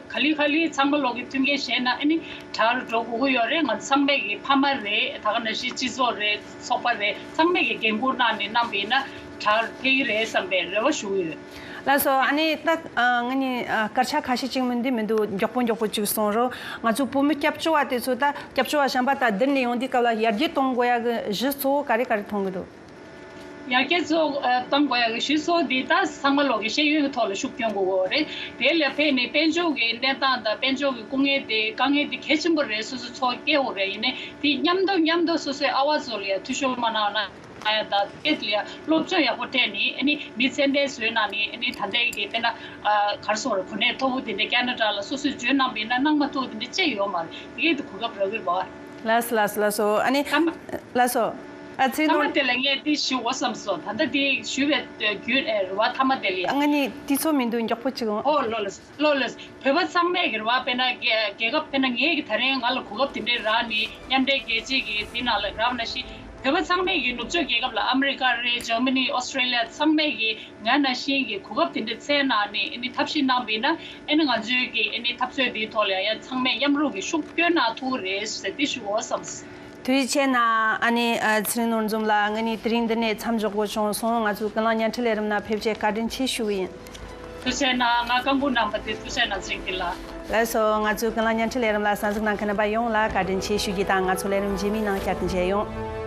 ག་ལེ་ག་ལེ་ཚང་མ་ལོག་གི་མཐུན་རྐྱེན་བཞེས་ན་ཨ་ནི་དྲག་རུ་འགྲོ་དགོས་ཀྱི་ཡོད་རེད། ང་ཚང་མས་ཀྱི་ཕ་མ་རེད། ད་ག་ནང་བཞིན་སྤྱི་ཚོགས་རེད། ཚོགས་པ་རེད། ཚང་མས་ཀྱི་འགན་འཁུར་གནང་ནས་གནང་བ་ཡིན་ན་ ཆར་ཕེབས་ཀྱི་རེད་བསམ་པའི་རེ་བ་ཞུ་གི་ཡོད། ལགས་སོ། ཨ་ནི་ད་ཨ་ང་ནི་ཨ་སྐར་ཆ་ཁ་ཤས་ཅིག་མིན་འདི་མི་འདུག་མགྱོགས་པོ་མགྱོགས་པོ་ཅིག་གསུང་རོགས། ང་ཚོ་བོད་མི་སྐྱབས་བཅོལ་བ་དེ་ཚོ་ད་སྐྱབས་བཅོལ་བ་གཞན་པ་ད་འདིར་ནས་ཡོང་དུས་སྐབས་ལ་ཡར་རྒྱས་གཏོང་དགོས་ཡ་གི་གཞི་གཙོ་བོ་ག་རེ་ག་རེ་མཐོང་གི་འདུག་ཡར་རྒྱས་གཙོ་བོ་ཨ་གཏོང་དགོས་ཡ་གི་གཞི་གཙོ་བོ་འདི་ད་ཚང་མ་ལོག་གི་ཤེས་ཡོན་གི་ཐོག་ལ་ཤུགས་སྐྱོན་དགོས་གོ་རེད། དེ་ལ་ཕན་ནི་དཔལ་འབྱོར་གི་གནས་སྟངས་དང་དཔལ་འབྱོར་གི་སྐུ་ངལ་དེ་དཀའ་ངལ་དེ་གལ་ཆེན་པོ་རེད། སོ་སོ་ཚོགས་སྐྱེ་འོ་རེད། ཡིན་ནའི་དེ་མཉམ་དུ་མཉམ་དུ་སོ་སོའི་ཨ་བ་ཚོ་ལ་ཡ་འཐུས་ཤོར་མ་གནང་ན། ཡ་ད་སྐད་ལ་ཡ་སློབ་སྦྱོང་ཡག་པོ་སྤྲད་ནི་ཨ་ནི་མི་ཚད་ལྡན་བཟོས་གནང་ནི་ཨ་ནི་ད་ལྟའི་གི་དཔེར་ན་ཨ་ག་རེ་ཟེར་དགོས་རེད། གོ་གནས་མཐོ་པོ་དེ་འདྲ་ཁེ་ན་ཌ་ལ་སོ་སོས་འཇོན་གནང་བ་ཡིན་ན་སྣང་མ་ཐུབ་དེ་འདྲ་ཅི་ཡོད་མ་རེད། དེ་གི་དེ་གོ་སྐབས་རག་གི་རེད་པ། ལགས་སོ་ལགས་སོ་ལགས་སོ། ཨ་ནི་ཐ་མ་ལགས་སོ། ཨ་ཚིག་ཐ་མ་ནོར་དེ་ལ་ངས་འདི་ཞུ་འོ་བསམ་སོང་། ད་ལྟ་འདི་ཞུ་བའི་རྒྱུན་ཨེ་རེད་པ། ཐ་མ་དེ་ལ་ཡ། ཨ་ང་ནི་དུས་ཚོད་མི་འདུག་མགྱོགས་པོ་ཅིག་འོང་། ཨོ་ལོ་ལོ། ལོ་ལོ། བོད་པ་ཚང་མས་ཀྱི་རེད་པ། དཔེར་ན་རྒྱལ་རྒྱལ་ཁབ་དཔེར་ན་ངས་ཀྱི་ད་རིང་ང་ལ་གོ་སྐབས་དེ་འདྲའི་རག་ནི་མཉམ་འབྲེལ་རྒྱལ་སྤྱི་གི་དེ་ནང་ལ་རག་ན་ཤི། བོད་པ་ཚང་མས་ཀྱི་ནུབ་ཕྱོགས་རྒྱལ་ཁབ་ལ་ཨ་མི་རི་ཀ་རེད། འཇར་མ་ནི། ཨོ་སི་ཀྲི་ལི་ཡ་ཚང་མས་ཀྱི་ང་ནང་བཞིན་གྱི་གོ་སྐབས་དེ་འདྲ་བཙལ་གནང་ནི་ཨ་ནི་ཐབས་ཤེས་གནང་བ་ཡིན་ན་ཨ་ནི་ང་ཚོའི་གི་ཨ་ནི་འཐབ་རྩོད་དེའི་ཐོག་ལ་ཡང་ཡང་ཚང་མས་མཉམ་རུབ་ཀྱི་ཤུགས་སྐྱོན་གནང་ཐུབ་ཀྱི་རེད་ཟེར་ཏེ་ཞུ་འོ་བསམ། ཐུགས་རྗེ་ཆེ་གནང་། ཨ་ནི་ཨ་ཚེ་རིང་ནོར་འཛོམས་ལགས། ང་ནི་དེ་རིང་འདི་ནས་མཚམས་འཇོག་དགོས་བྱུང་སོང་། ང་ཚོའི་ཀུན་གླེང་བརྙན་འཕྲིན་ལས་རིམ་ནང་ཕེབས་རྒྱུ་བཀའ་དྲིན་ཆེ་ཞུ་གི་ཡིན། ཐུགས་རྗེ་གནང་། ང་རྐང་པ་གནང་བ་དེ་ཐུགས་རྗེ་གནང་། ཚེ་རིང་སྐྱིད་ལགས། ལགས་སོ། ང་ཚོའི་ཀུན་གླེང་བརྙན་འཕྲིན་ལས་རིམ་ལ་གསན་གཟིགས་གནང་མཁན་རྣམ་པ་ཡོངས་ལ་བཀའ་དྲིན་ཆེ་ཞུ་རྒྱུ་དང་། ང་ཚོ་ལས་རིམ་རྗེས་མའི་ནང་བསྐྱར་དུ་མཇལ་ཡོང་།